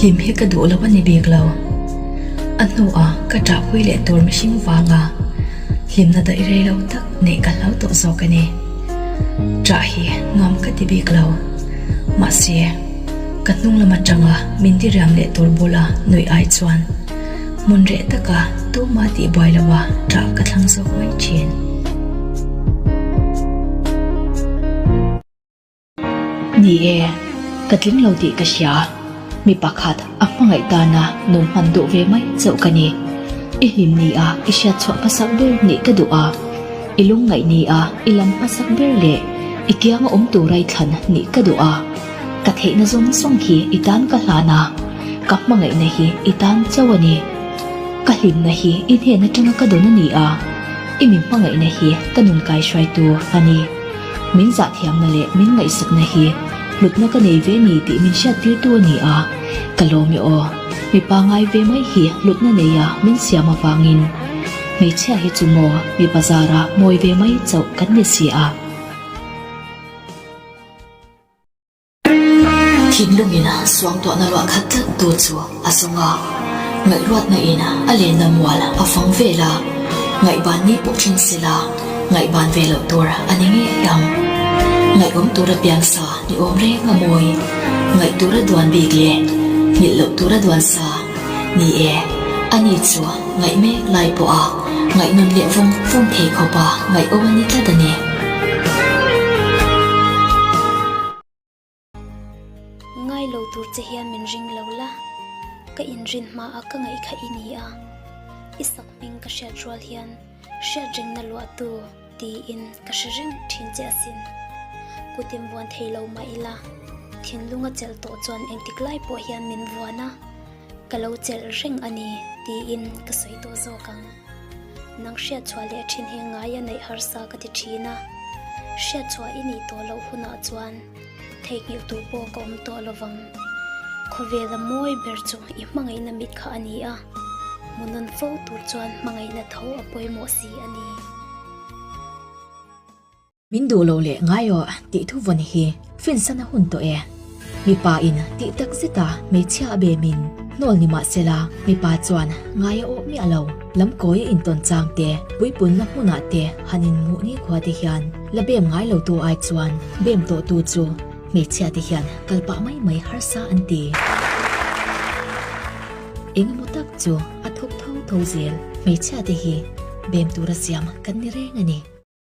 Hlim hi ka duh lo a ni bik lo. A hnuah ka ṭahpui leh tur mihring vanga hlimna daih rei lo tak neih ka hlau tawh zawk a ni. Ṭah hi nuam ka ti bik lo. Mahse, ka hnung lam aṭanga min diriam leh tur bula nuih ai chuan hmun reh taka tuma tihbuai loha ṭah ka thlang zawk mai ṭhin. Ni e, ka tling lo tih ka hria. Mi pakhat a hmangaih tana nun hman duh ve mai chauh ka ni. I hlim ni a i hriat chhuah hmasak ber nih ka duh a, i lungngaih ni a i lam hmasak ber leh i kianga awm tura i thlan nih ka duh a. Ka theihna zawng zawng hi i tan ka hlan a, ka hmangaihna hi i tan chauh a ni. Ka hlimna hi i hnen atanga ka dawn a ni a, i min hmangaihna hi ka nun kaihruaitu a ni. Min zahthiamna leh min ngaihsakna hi hlutna ka nei ve ni tih min hriattirtu a ni a, ka lawm e aw. Mipa ngai ve mai hi hlutna neia min siam avangin hmeichhia hi chu maw mipa zara mawi ve mai chauh kan ni si a. Thinlungin suangtuahna ruah khat tlat tu chu a zawng a, ngaihruatna in a lenna mual a fang vel a, ngaihban ni pawh thleng se la, ngaihban ve loh tur a ni ngei ang. Ngaihawm tura piang sa ni awm reng a mawi, ngaih tura duan bik leh nghilh loh tura duan sa ni e, ani chu ngaih mek lai pawha ngaihnawn leh vawng vawng thei khawpa ngaihawm a ni tlat a ni. Ngai lo tur che hian min ring lo la, ka inrin hma a ka ngaih kha i ni a, i sak hming ka hriat rual hian hriat ringna luahtu tiin ka hre reng thin che asin. Kutin vuan thei lo mah ila, thinlung a chelh tawh chuan engtik lai pawh hian min vuan a, ka lo chelh reng a ni tiin ka sawi tawh zawk ang. Nang hriat chhuah leh thin hi ngai a neih harsa ka ti thin a, hriat chhuah i nih tawh loh hunah chuan theihnghilh tur pawh ka awm tawh lo vang. Khawvela mawi ber chu i hmangaihna mit kha a ni a, hmuhnawn fo tur chuan hmangaihna tho a pawimawh si a ni. Min duh loh leh ngai aw tih thu vawn hi finsan a hun tawh e. Mipa in tih tak zet a hmeichhia a bem in hnawl ni mah sela mipa chuan ngai a awh miah lo. Lamkawi a intawn chang te, puipunna hmunah te han in hmuh nikhua te hian la bem ngai lo tu ai chuan bem tawh tu chu hmeichhia te hian kal pah mai mai harsa an ti. Engemaw tak chu a thawk tho tho zel hmeichhia te hi bem tura siam kan ni reng a ni.